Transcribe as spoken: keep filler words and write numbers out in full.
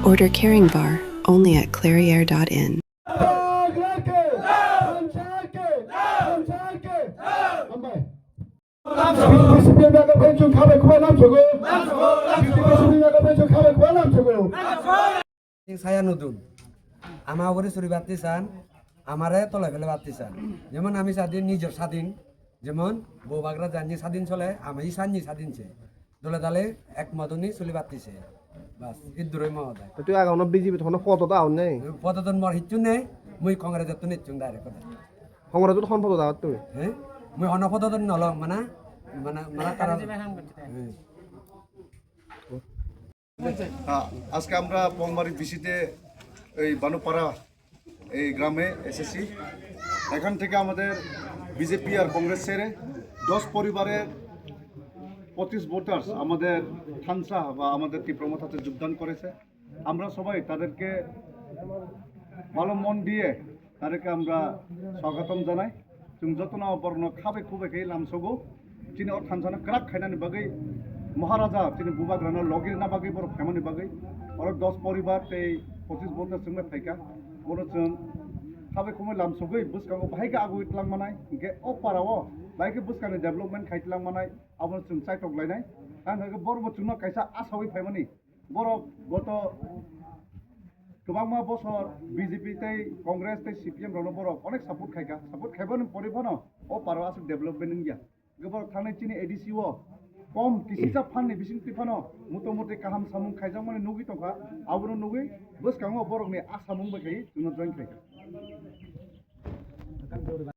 Order carrying bar only at clairiere dot in. Saya nudun. Ama ugure suri batti san, amare tolai fele batti san. Jemon ami sadin, nijor sadin, jemon bubagra janni sadin sole, ami sanni sadin se. Dole dale ek modoni suli batti se. Bas, iduroi mo hodai. Tui aga ono B J P hono poto da aun nei. Poto don mor hitchu nei, mui Congress jotto nei chung direct hoda. Congress jotto hon poto da tui. He? Mui hono poto don nolo mana, mana, mana karon. He. হ্যাঁ, আজকে আমরা পংমারি বিসিতে এই বানুপাড়া এই গ্রামে এসেছি। এখান থেকে আমাদের বিজেপি আর কংগ্রেস ছেড়ে দশ পরিবারের পঁচিশ ভোটার্স আমাদের থানসা বা আমাদের তীব্র মথাতে যোগদান করেছে। আমরা সবাই তাদেরকে ভালো মন দিয়ে তাদেরকে আমরা স্বাগতম জানাই। Chwng jotono borokno khabai khubai khe lamsogo. Chini o thansano kwrak khainani bagwi Maharaja chini bubagrano logi rwna bagwi borok phaimani bagwi oro dos poribar tei pochis bosor chwngbai phaikha. Bono chwng khabai khumui lamsogwi bwskango bahai khe agoi twlang manai, hinkhe o para o bahai khe bwskangni development khai twlang manai, abono chwng chaitok lainai. Ang khe borokbo chwngno kaisa asaui phaimani. Borok goto kwbangma bosor B J P tei Congress tei C P M rokno borok onek support khaikha. Support khaibani pore phano o paro aswk development wngya. Hwnkhe borok thangnai chini A D C o kom kisisa phan ni bising twi phano motamuti kaham samung khaijakmani nugwi tongkha. Abono nugwi bwskango borokni a samung bai khai chwngno join khaikha.